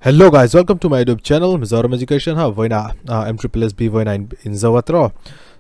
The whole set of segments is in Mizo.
Hello guys, welcome to my YouTube channel Mizoram Education Hub. Voina uh, M triple S B voina in, in Zawatro.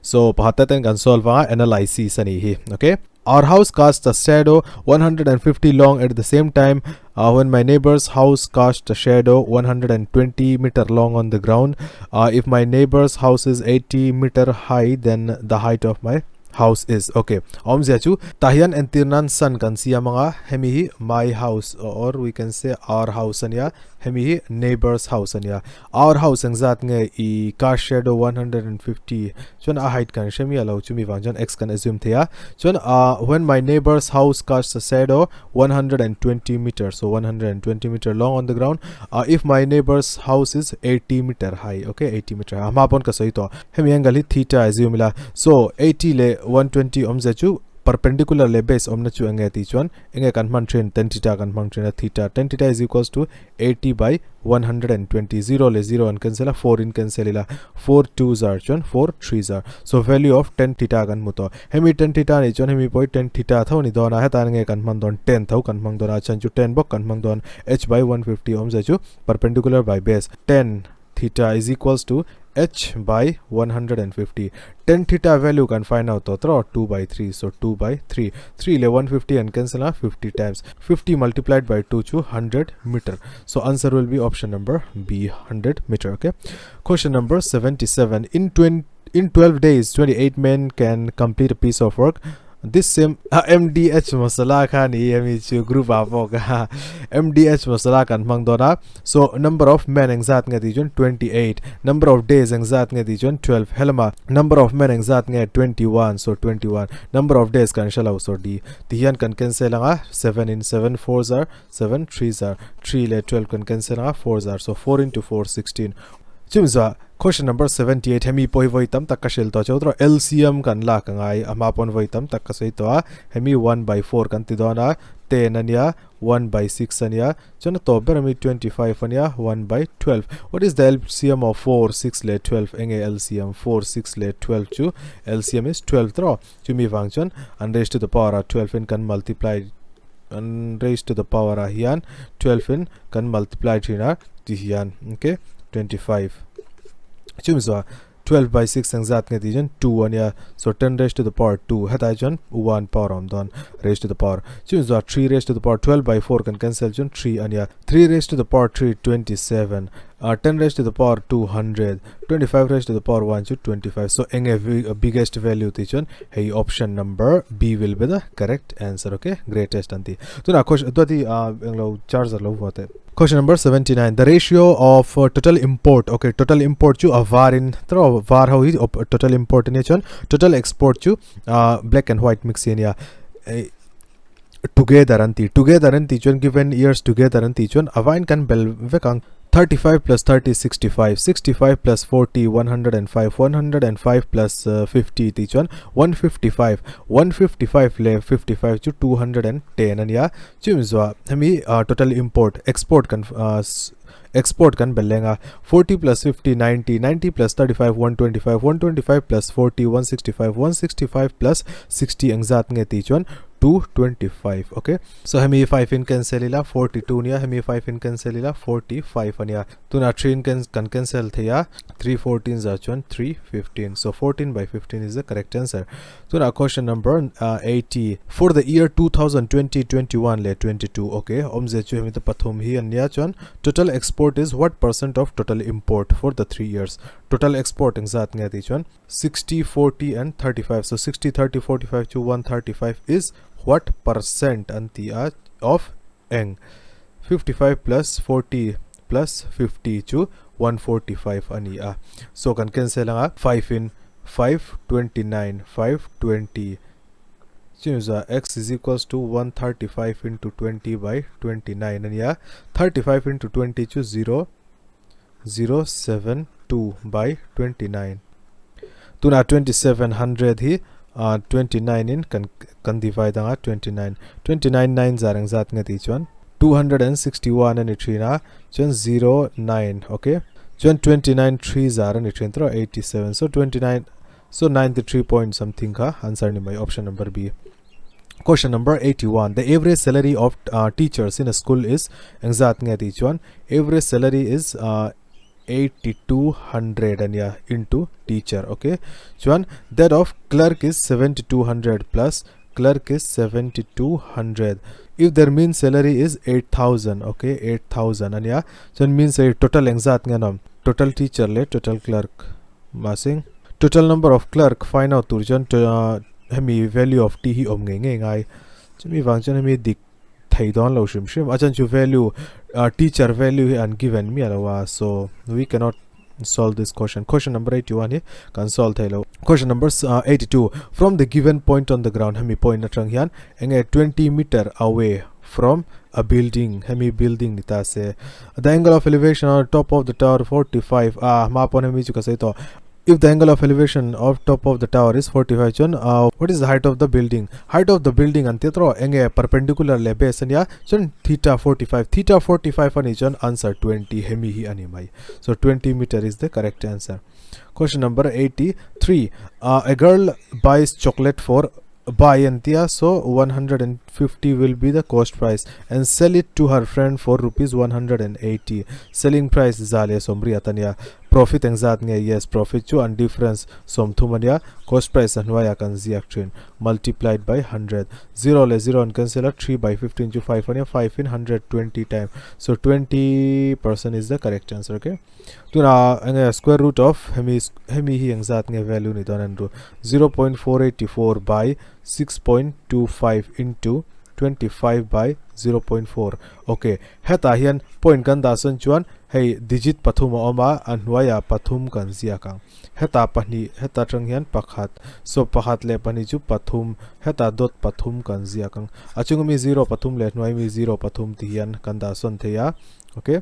So pahata ten kan solve anga analysis ani hi. Okay. Our house casts a shadow 150 long at the same time uh, when my neighbor's house cast a shadow 120 meter long on the ground. Uh, if my neighbor's house is 80 meter high, then the height of my house is okay awmzia chu tah hian entir nan sun kan siam anga hemi hi my house or we can say our house ania hemi hi neighbors house ania our house engzat nge i car shadow 150 chuan a height kan hre miah lo chumi vang chuan x kan assume thei a chuan ah when my neighbors house casts a shadow 120 meter so 120 meter long on the ground uh, if my neighbor's house is 80 meter high okay 80 meter a hma pawn ka sawi tawh hemi angle hi theta assume ila so 80 leh 120 awmzia chu perpendicular leh base awmna chu enge tih chuan enge kan hman thin tan theta kan hmang thin a theta tan theta is equals to 80 by 120 0 leh 0 an cancel a 4 in cancel ila 4 2 zar chuan 4 3 zar so value of tan theta kan hmu tawh hemi tan theta nih chuan hemi pawh hi tan theta tho ani dawn a heta nge kan hmang dawn tan tho kan hmang dawn a chhan chu tan bawk kan hmang dawn h by 150 awmzia chu perpendicular by base tan theta is equals to h by 150 tan theta value kan find out tawh tawh 2 by 3 so 2 by 3 3 leh 150 an cancel a 50 times 50 multiplied by 2 chu 100 meter so answer will be option number b 100 meter okay question number 77 in 20 in 12 days 28 men can complete a piece of work This same MDH masala kha ni hemi chu group ah pawh kha MDH masala kan hmang dawn a so number of men engzat nge tih chuan 28 number of days engzat nge tih chuan 12 helama number of men engzat nge 21 so 21 number of days kan hre lo so d ti hian kan cancel anga 7 in 7 4 zar 7 3 zar 3 leh 12 kan cancel anga 4 zar so 4 into 4 16 chumi zuah question number 78 hemi pawh hi vawi tam tak ka hrilh tawh cheu tawh LCM kan lak a ngai a hma pawn vawi tam tak ka sawi tawh a hemi 1 by 4 kan ti dawn a 10 ania 1 by 6 ania chuan a tawp ber ami 25 ania 1 by 12 what is the LCM of 4 6 leh 12 enge LCM 4 6 leh 12 chu LCM is 12 tawh Chumi vang chuan an raise to the power ah 12 in kan multiply an raise to the power ah hian 12 in kan multiply thin a ti hian okay 25 chumi chuan 12 by 6 engzat nge tih chuan 2 ania so 10 raise to the power 2 hetlai chuan 1 power a awm dawn raise to the power chumi chuan 3 raise to the power 12 by 4 kan cancel chuan 3 ania 3 raised to the power 3 27 uh, 10 raised to the power 200 25 raised to the power 1 chu 25 so enge uh, biggest value ti chuan hei option number b will be the correct answer okay greatest anti tuna question to ti uh, englo charger lo vote question number 79 the ratio of uh, total import okay total import chu a var in tro var ho hi total import ni chuan total export chu uh, black and white mix ania Together an ti. Together an tih chuan given years together an tih chuan a vain kan bel vek ang. 35 plus 30 65, 65 plus 40 105, 105 plus 50 tih chuan 155, 155 leh 55 chu 210 a nia. Chumi zuah hemi total import export kan export kan bel leng a. 40 plus 50 90, 90 plus 35 125, 125 plus 40 165, 165 plus 60 engzat nge tih chuan 225 okay so hemi 5 in cancel ila 42 nia hemi 5 in cancel ila 45 ania tuna 3 in can kan cancel theia 3 14 za chuan 3 15 so 14 by 15 is the correct answer tuna question number uh, 80 for the year 2020 21 le 22 okay omze chu hemi ta pathum hi ania chuan total export is what percent of total import for the 3 years total export engzat nge ti chuan 60 40 and 35 so 60 30 45 chu 135 is what percent an ti a of eng 55 plus 40 plus 50 chu 145 ani a so kan cancel anga 5 in 5 29 5 20 chunza x is equals to 135 into 20 by 29 ania 35 into 20 chu 0 0 7 2 by 29 tunah 2700 hi 29 in kan kan divide anga 29 29 9 zar ang zat nge tih chuan 261 ani thin a chuan 0 9 okay chuan 29 3 zar ani thin tawh 87 so 29 so 93 point something kha answer ni mai option number b. Question number 81. The average salary of uh, teachers in a school is engzat nge ti chuan average salary is uh, 8200 ania into teacher okay chuan that of clerk is 7200 plus clerk is 7200 if their mean salary is 8000 okay 8000 ania chuan mean salary total engzat nge nom total teacher le total clerk masing total number of clerk find out tur chuan uh, hemi value of t hi awm ngei ngei ngai chumi vang chuan hemi dik thei dawn lo hrim hrim a chan chu value uh, teacher value hi an given mi alowa so we cannot solve this question question number 81 hi kan solve thei lo question number uh, 82 from the given point on the ground hemi point atang hian enge 20 meter away from a building hemi building ni ta se the angle of elevation on top of the tower 45 ah ma pon hemi chu ka sei to If the angle of elevation of top of the tower is 45 chuan uh, what is the height of the building? Height of the building an tia tawh enge perpendicular leh base ania chuan theta 45 theta 45 ani chuan answer 20 hemi hi ani mai. So 20 meter is the correct answer. Question number 83 uh, a girl buys chocolate for buy an tia so 150 will be the cost price and sell it to her friend for rupees 180 selling price za leh sawmriat ania profit engzat nge yes profit chu an difference sawmthum ania cost price a hnuaiah kan ziak thin multiplied by 100 zero leh zero an cancel a 3 by 15 chu 5 ania 5 in 120 time so 20 percent is the correct answer okay Tuna enge square root of hemi hemi hi engzat nge value ni dawn an ru 0.484 by 6.25 into 25 by 0.4 okay hetah hian point kan dah sawn chuan hei digit pathum a awm a a hnuaiah pathum kan ziak ang hetah pahnih heta tang hian pakhat so pakhat leh pahnih chu pathum hetah dot pathum kan ziak ang a chunga mi zero pathum leh hnuai mi zero pathum ti hian kan dah sawn thei a okay.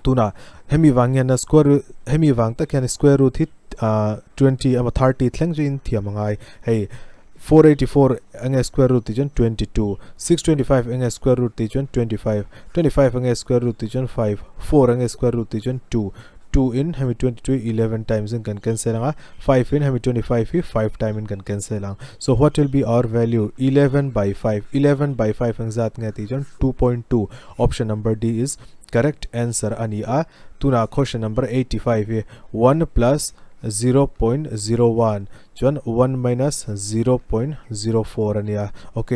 Tuna hemi vang hian square root hemi vang tak hian square root hi 20 emaw 30 thleng chu in thiam angai hei 484 enge square root ti chuan 22 625 enge square root ti chuan 25 25 enge square root ti chuan 5 4 enge square root ti chuan 2 2 in hemi 22 11 times in kan cancel anga 5 in hemi 25 hi 5 time in kan cancel ang so what will be our value 11 by 5 11 by 5 engzat nge ti chuan 2.2 option number D is correct answer a ni a. Tunah question number 85 hi 1 plus 0.01 chuan 1 minus 0.04 a ni a. Ok,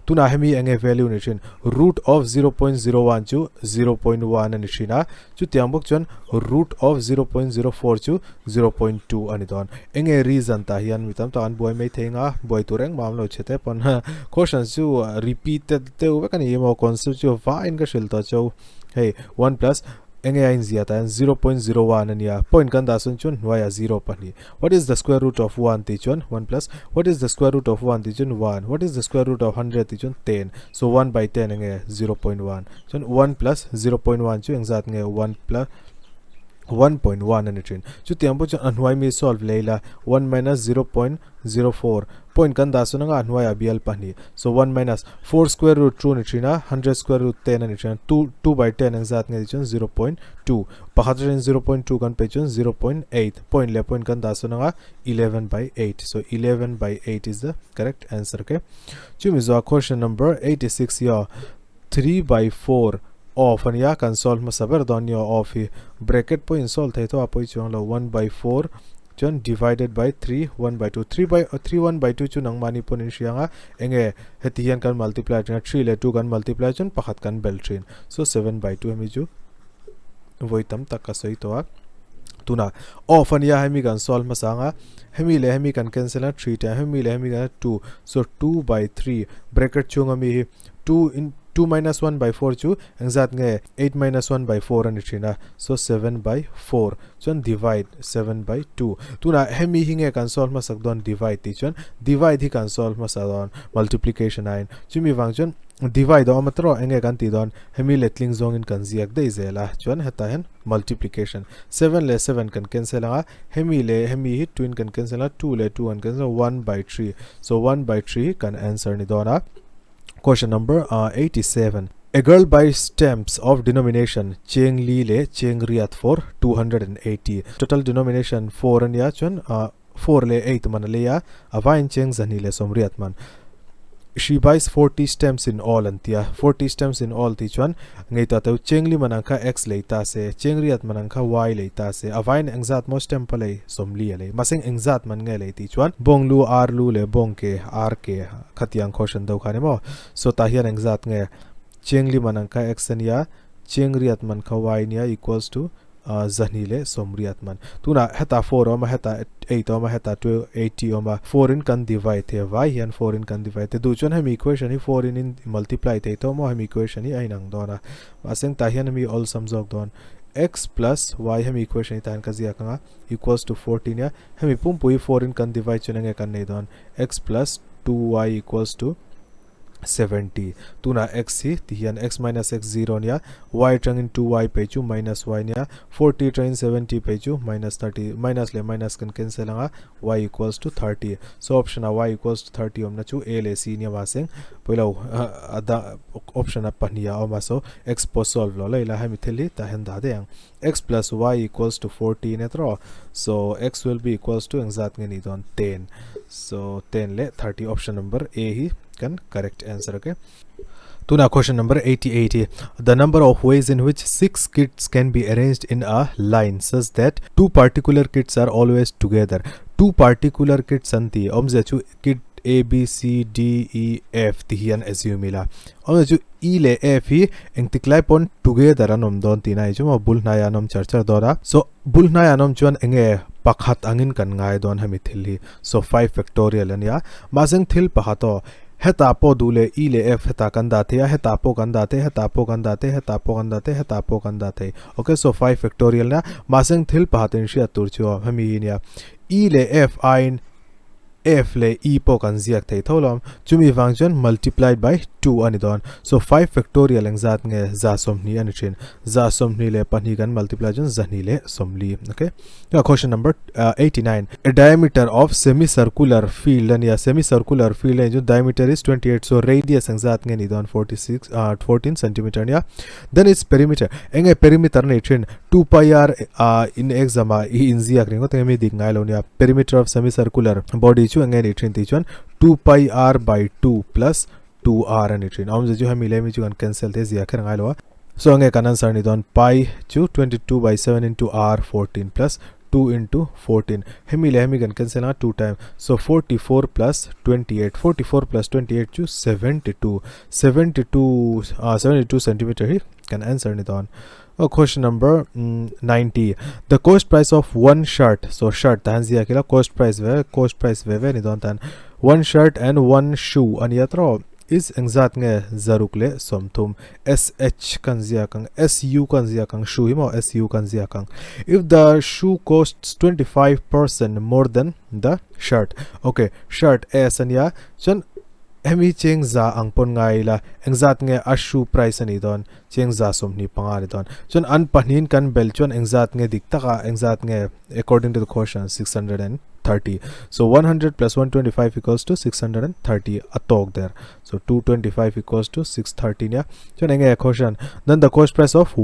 tunah hemi enge value ni thin? Root of 0.01 chu 0.1 a ni thin a, chutiang bawk chuan root of 0.04 chu 0.2 a ni dawn. Enge reason tah hian mi tam tak an buai mai thei anga, buai tur engmah awm lo chhe te pawn question chu repeated deuh vek a ni emaw concept chu vaiin ka hrilh tawh cheu. Hei 1 plus enge a inzia tah hian 0.01 a nia, point kan dah sawn chuan hnuaiah zero pahnih. What is the square root of 1 tih chuan 1 plus what is the square root of 1 tih chuan 1, what is the square root of 100 tih chuan 10, so 1 by 10 enge 0.1 chuan 1 plus 0.1 chu engzat nge 1 plus 1.1 a ni thin. Chutiang pawh chuan a hnuai mi solve lei la, 1 minus 0.04 point kan dah sawn anga a hnuaiah bial pahnih. So 1 minus 4 square root 2 a ni thin a, 100 square root 10 a ni thin a, 2 2 by 10 engzat nge tih chuan 0.2 pakhat atangin 0.2 kan peih chuan 0.8 point leh point kan dah sawn anga 11 by 8 so 11 by 8 is the correct answer okay. Chumi zawh question number 86 hi aw 3 by 4 off a nia kan solve hmasa ber dawn nia off hi bracket pawh in solve thei tho a pawi chuang lo 1 by 4 chuan divided by 3 1 by 2 3 by 3 1 by 2 chu nangmahni pawn in hria anga enge heti hian kan multiply thin a 3 leh 2 kan multiply chuan pakhat kan bel thin so 7 by 2 hemi chu vawi tam tak ka sawi tawh a tuna off a nia hemi kan solve hmasa anga hemi leh hemi kan cancel a 3 tiang hemi leh hemi kan 2 so 2 by 3 bracket chhunga mi hi 2 in 2 minus 1 by 4 chu engzat nge 8 minus 1 by 4 a ni thin a so 7 by 4 chuan divide 7 by 2 tunah hemi hi nge kan solve hmasak dawn divide tih chuan divide hi kan solve hmasa dawn multiplication aiin chumi vang chuan divide a awm a tawh enge kan tih dawn hemi letling zawngin kan ziak daih zel a chuan hetah hian multiplication 7 leh 7 kan cancel anga hemi leh hemi hi 2 in kan cancel a 2 leh 2 kan cancel a 1 by 3 so 1 by 3 hi kan answer ni dawn a. Question number 87. A girl buys stamps of denomination cheng li leh cheng riat for 280. Total denomination 4 ania chuan 4 leh 8 man a lei a, a vaiin cheng zahnih leh sawm riat man. She buys 40 stamps in all an tia. 40 stamps in all ti chuan ngei ta teu chengli man ang kha x lei ta se, chengriat man ang kha y lei ta se, a vain engzat maw stamp a lei, 40 a lei. Mahse engzat man nge lei ti chuan bawng lu r lu leh bawng ke r ke khatiang khaw hran deuh kha ni maw. So tah hian engzat nge chengli man ang kha x ania, chengriat man kha y nia equals to 2 leh 80 man. Tunah heta 4 awm a, heta 8 awm a, heta 80 awm a, 4 in kan divide thei a, vai hian 4 in kan divide thei. Duh chuan hemi equation hi 4 in in multiply thei tawh maw, hemi equation hi a inang dawn a. Mahse tah hian hemi awlsam zawk dawn. X plus y hemi equation hi tah hian ka ziak ang a, equals to 40 nia. Hemi pumpui hi 4 in kan divide chuan enge kan nei dawn? X plus 2y equals to 70. Tunah x hi ti hian x minus x 0 nia, y atangin 2y pei chu minus y nia, 40 atangin 70 pei chu minus 30, minus leh minus kan cancel anga y equals to 30. So option a y equals to 30 awmna chu a leh c nia mahse pawilo a option a pahnih a awm a, so x pawh solve lo la ila hemi thil hi tah hian dah daih ang. X plus y equals to 40 nia tawh, so x will be equals to engzat nge ni dawn 10, so 10 leh 30 option number A hi kan correct answer okay. Tuna question number 88 hi the number of ways in which 6 kits can be arranged in a line such that two particular kits are always together. Two particular kits an ti awmzia chu kit A B C D E F ti hian assume ila awmzia chu E leh F hi engtik lai pawn together an awm dawn tihna hi chu maw bul hnaiah an awm char char dawn a so bul hnaiah an awm chuan enge pakhat angin kan ngai dawn hemi thil hi so 5 factorial ania mahse thil pakhat aw hetah pawh duh leh E leh F hetah kan dah thei a hetah pawh kan dah thei hetah pawh kan dah thei hetah pawh kan dah thei hetah pawh kan dah thei okay so 5 factorial ania mahse thil pakhat inhriat tur chu hemi hi nia E leh F aiin F leh E pawh kan ziak thei tho lo. Chumi vang chuan multiplied by 2 a ni dawn. So 5 factorial engzat nge 120 a ni thin. 122 kan multiply chuan 240. Okay. Now question number 89. A diameter of semicircular field a nia. Semicircular field a ni chuan diameter is 28. So radius engzat nge ni dawn 46 14 centimeter nia. Then its perimeter. Enge perimeter nei thin 2 pi r in exam ah i inziak ringawt enge mi dik ngai lo nia. Perimeter of semicircular body chu enge ni thin tih chuan 2 pi r by 2 plus 2r a ni thin. Awmzia chu hemi leh hemi chu kan cancel te ziak kher ngai lo a. So enge kan answer ni dawn pi chu 22 by 7 into r 14 plus 2 into 14. Hemi leh hemi kan cancel anga 2 time. So 44 plus 28. 44 plus 28 chu 72. 72 72 centimeter hi kan answer ni dawn. Oh, question number 90. The cost price of one shirt. So shirt tan zia kila cost price ve cost price ve ve ni dawn tan. One shirt and one shoe ania tro is engzat nge 600 leh 30 sh kan ziak ang su kan ziak ang shoe hi maw su kan ziak ang if the shoe costs 25% more than the shirt okay shirt s ania chuan hemi cheng za ang pawn ngai ila engzat nge a shoe price ani dawn cheng 125 a ni dawn chuan an pahnihin kan bel chuan engzat nge dik taka engzat nge according to the question 630 so 100 plus 125 equals to 630 a tawk der so 225 equals to 630 nia chuan enge a question then the cost price of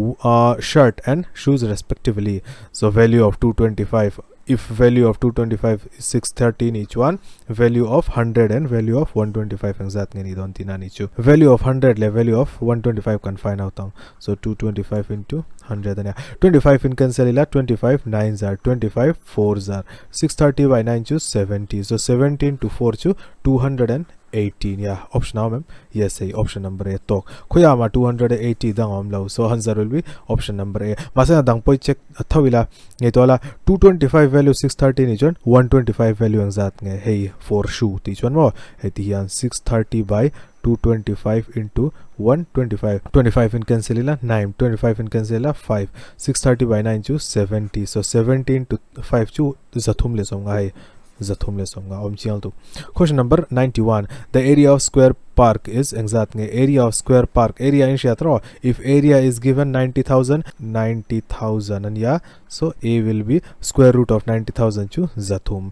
shirt and shoes respectively so value of 225 if value of 225 is 630 ni chuan value of 100 and value of 125 engzat nge ni dawn tihna ni chu value of 100 leh value of 125 kan find out ang so 225 into 100 ania 25 in cancel ila 25 9 zar 25 4 zar 630 by 9 chu 70 so 17 to 4 chu 280 nia option a awm em yes hei option number A tawk khawiah mah 280 dang a awm lo so answer will be option number A mahse a dang pawh i check tho ila ngei tawh la 225 value 630 ni chuan 125 value ang zat nge hei for shoe tih chuan maw hei ti hian 630 by 225 into 125 25 in cancel ila 9 25 in cancel ila 5 630 by 9 chu 70 so 17 to 5 chu 320 hei 320 awm chiang lutuk. Question number 91 The area of square park is engzat nge area of square park area in hriat rawh if area is given 90,000 90,000 ania so a will be square root of 90,000 chu 300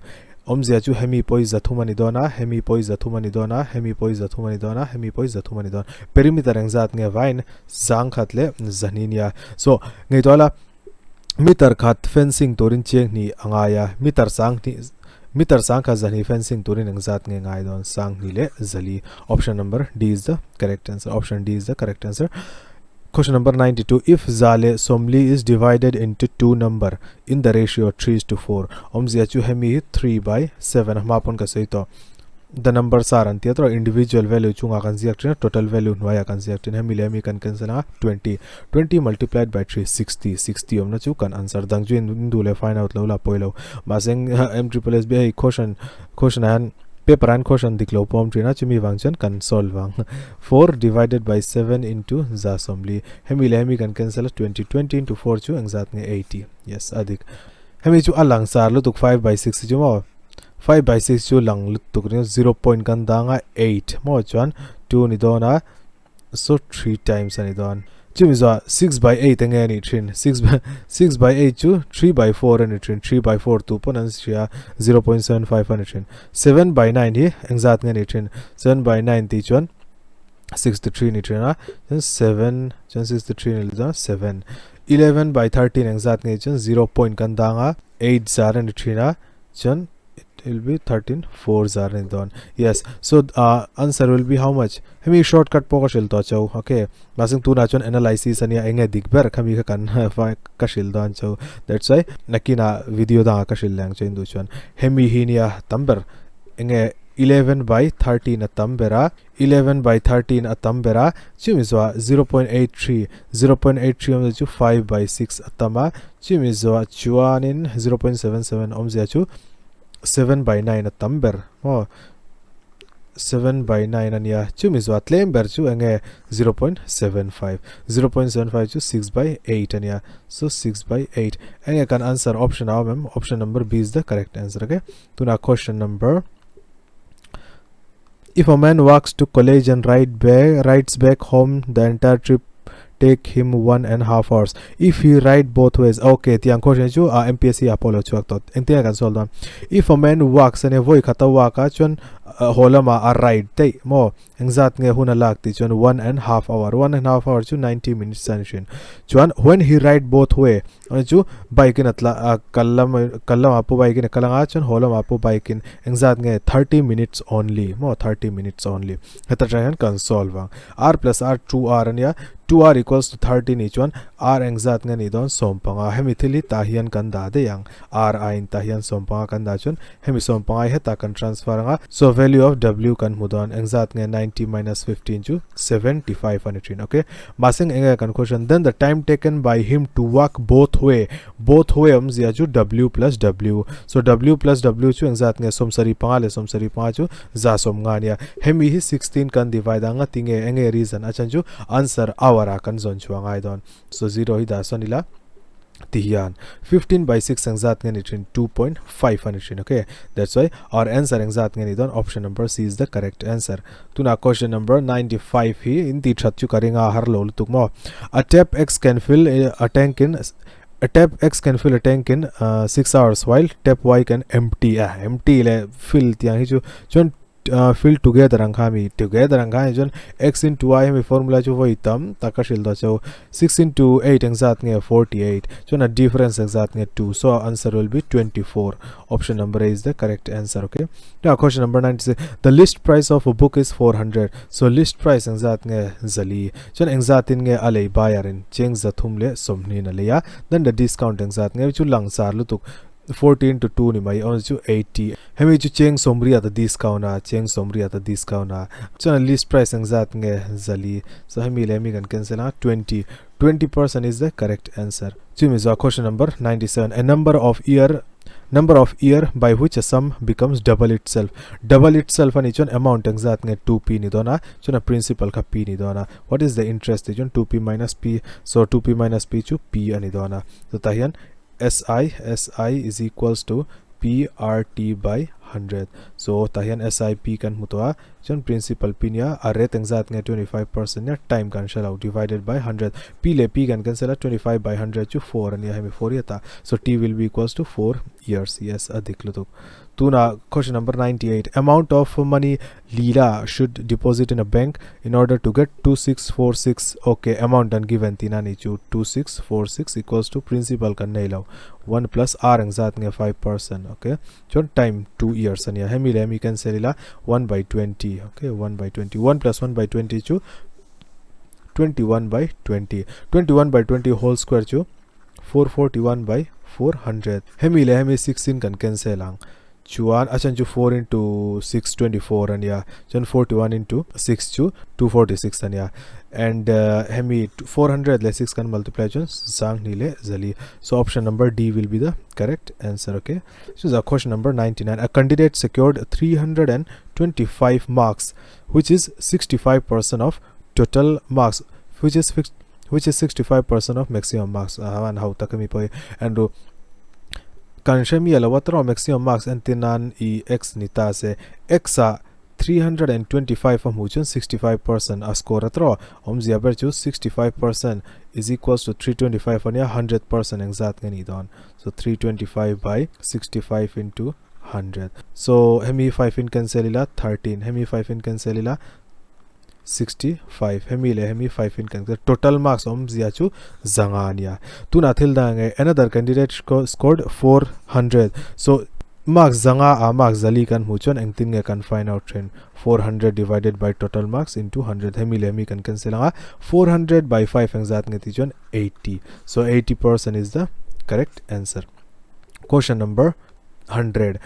awmzia chu hemi pawh hi 300 ani dawn a hemi pawh hi 300 ani dawn a hemi pawh hi 300 ani dawn a hemi pawh hi 300 ani dawn perimeter engzat nge vain 100 leh 200 nia so ngaihtuah la meter khat fencing turin chiang hnih a ngai a meter 10,000. Meter 10,000 2 fencing turin engzat nge ngai dawn 2,200. Option number D is the correct answer. Option D is the correct answer. Question number 92. If 140 is divided into two number in the ratio 3 to 4, awmzia chu hemi hi 3 by 7 a hma pawn ka sawi tawh. The numbers are an tia tawh individual value chungah kan ziak thin a, total value hnuaiah kan ziak thin. Hemi leh hemi kan cancel anga 20. 20 multiplied by 3 60. 60 awmna chu kan answer dang chu in duh leh find out lo la pawi lo. Mahse M triple S B hei question question ah hian paper ah hian question dik lo pawh a awm thin a, chumi vang chuan kan solve ang. 4 divided by 7 into 140. Hemi leh hemi kan cancel a 20. 20 into 4 chu engzat nge 80. Yes a dik. Hemi chu a lang sar lutuk 5 by 6 chu maw. 5 by 6 chu lang lutuk ringawt 0 point kan dang a 8 maw chuan 2 ni dawn a so 3 times a ni dawn. Chumi zawh 6 by 8 enge a nih thin 6 by 6 by 8 chu 3 by 4 a ni thin 3 by 4 tu pawn an hria 0.75 a ni thin. 7 by 9 hi engzat nge a nih thin 7 by 9 tih chuan 63 ni thin a chuan 7 chuan 63 ni chuan 7 11 by 13 engzat nge chuan 0 point kan dang a 8 zar a ni thin a chuan it will be 13 4 zar ni dawn yes so uh, answer will be how much hemi shortcut pawh ka hril tawh chau okay mahse tunah chuan analysis ania enge dik ber khami kha kan ka hril dawn chau that's why nakina video dangah ka hril leh ang chu in duh chuan hemi hi nia tam ber enge 11 by 13 a tam ber a 11 by 13 a tam ber a, chumi zawhah 0.83, 0.83 awmzia chu 5 by 6 a tam a, chumi zawhah chuanin 0.77 awmzia chu 7 by 9 a tam ber maw 7 by 9 a nia, chumi zawhah tlem ber chu enge 0.75, 0.75 chu 6 by 8 a nia, so 6 by 8 enge kan answer option a awm em, option number B is the correct answer okay, tunah question number If a man walks to college and ride back, rides back home, the entire trip take him 1.5 hours. If he ride both ways, okay, tiang question chu a MPSC a polo chuak tot. Engtinge kan solve dawn? If a man walks ania voi khata walk a chuan haw lama a ride daih maw? Engzat nge hun a lak tih chuan 1.5 hour. 1.5 hour chu 90 minutes a ni thin. Chuan when he ride both way, Ani chu bike in a tla a kal lam kal lamah pawh bike in a kal anga chuan haw lamah pawh bike in engzat nge 30 minutes only maw 30 minutes only heta tang hian kan solve ang r plus r 2r ania 2r equals to 30 nih chuan r engzat nge nih dawn 15 hemi thil hi tah hian kan dah daih ang r aiin tah hian 15 kan dah chuan hemi 15 hi hetah kan transfer anga so value of w kan hmu dawn engzat nge 90 minus 15 chu 75 a ni thin ok mahse eng enge kan question then the time taken by him to walk both way both way awmzia chu w plus w so w plus w chu engzat nge 75 leh 75 chu 150 ania hemi hi 16 kan divide anga tinge enge reason a chan chu answer hour ah kan zawn chhuah ngai dawn so 0 hi dah sawn ila ti hian 15 by 6 engzat nge ni thin 2.5 a ni thin ok that's why our answer engzat nge ni dawn option number C is the correct answer tuna question number 95 hi in ti that chu ka ringa har lo lutuk maw a tap x can fill a tank in a tap x can fill a tank in 6 hours while tap y can empty a empty le fill tiang hi chu chuan fill together ang kha mi together ang kha ni chuan x into y hemi formula chu vawi tam tak a hrilh dawn cheu 6 into 8 engzat nge 48 chuan a difference engzat nge 2 so answer will be 24 option number A is the correct answer okay now question number 96 the list price of a book is 400 so list price engzat nge 400 chuan engzat in nge a lei buyer in cheng 320 in a lei a then the discount engzat nge chu langsar lutuk 40 into 2 ni mai awm chu 80 hemi chu cheng 80 ta discount a cheng 80 ta discount a chuan list price engzat nge 400 so hemi leh hemi kan cancel a 20 20% is the correct answer chumi zawh question number 97 a number of year number of year by which a sum becomes double itself double itself ani chuan amount engzat nge 2p ni dawn a chuan a principal kha p ni dawn a what is the interest tih chuan 2p minus p so 2p minus p chu p ani dawn a so tah hian SI SI is equals to PRT by 100 so tah hian SIP kan hmu tawh a. Chuan principal P nia a rate engzat nge 25% nia time kan hre lo divided by 100. P leh P kan cancel a 25 by 100 chu 4 ania hemi 4 hi ata. So T will be equals to 4 years. Yes a dik lutuk. Tuna question number 98. Amount of money Leela should deposit in a bank in order to get 2646. Okay, amount an given tina ni chu 2646 equals to principal kan nei lo 1 plus r engzat nge 5%. Okay, chuan time 2 years ania hemi leh hemi cancel ila 1 by 20. Okay, 1 by 20 1 plus 1 by 20 chu 21 by 20 21 by 20 whole square chu 441 by 400. Hemi leh hemi 6 in kan cancel ang chuan a chan chu 4 into 6 24 ania chuan 41 into 6 chu 246 ania and uh, hemi 400 leh 6 kan multiply chuan sang ni leh zali. So option number D will be the correct answer. Okay, so the question number 99. A candidate secured 325 marks, which is 65% of total marks, which is fixed, which is 65% of maximum marks. Ahan ho takami poi and kan hremi alo atro maximum marks entinan i x ni ta se x a 325 a hmuh chuan 65% a score atro awmzia ber chu 65% is equals to 325 ania 100% engzat nge ni dawn. So 325 by 65 into 100. So hemi 5 in cancel ila 13 hemi 5 in cancel ila 65 hemi leh hemi 5 in cancel total marks awmzia chu zanga ania. Tuna thil dang nge another candidate scored 400. So marks zanga a marks zali kan hmuh chuan engtin nge kan find out thin 400 divided by total marks into 100 hemi leh hemi kan cancel anga 400 by 5 engzat nge ti chuan 80. So 80% is the correct answer. Question number 100.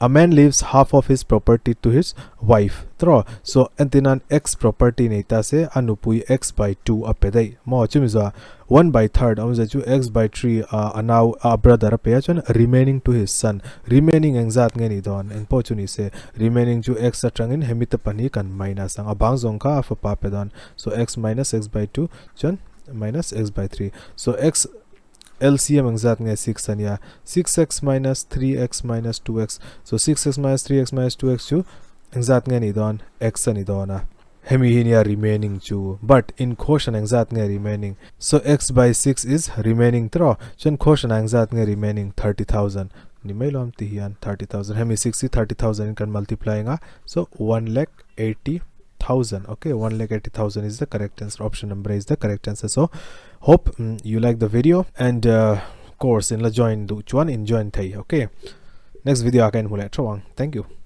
A man leaves half of his property to his wife. Tro. So entinan x property nei ta se anupui x by 2 a pe dai. Mo chumi zo 1 by third awmze chu x by 3 a nau a brother a pe a chuan remaining to his son. Remaining engzat nge ni dawn engpawh chu ni se remaining chu x atangin hemi te pahnih kan minus ang a bang zawng kha a fapa pe dawn. So x minus x by 2 chuan minus x by 3. So x LCM engzat nge 6 ania 6x minus 3x minus 2x. So 6x minus 3x minus 2x chu engzat nge ni dawn x ani dawn a hemi hi nia remaining chu but in quotient engzat nge remaining. So x by 6 is remaining tro chuan quotient ah engzat nge remaining 30,000 ni mai lawm ti hian 30,000 hemi 6 hi 30,000 in kan multiply anga so 1 lakh 80,000. Okay, 1 lakh 80,000 is the correct answer. Option number A is the correct answer. So hope you like the video and course in la join du chuan in join thei. Okay, next video ah ka in hmu leh theuh ang. Thank you.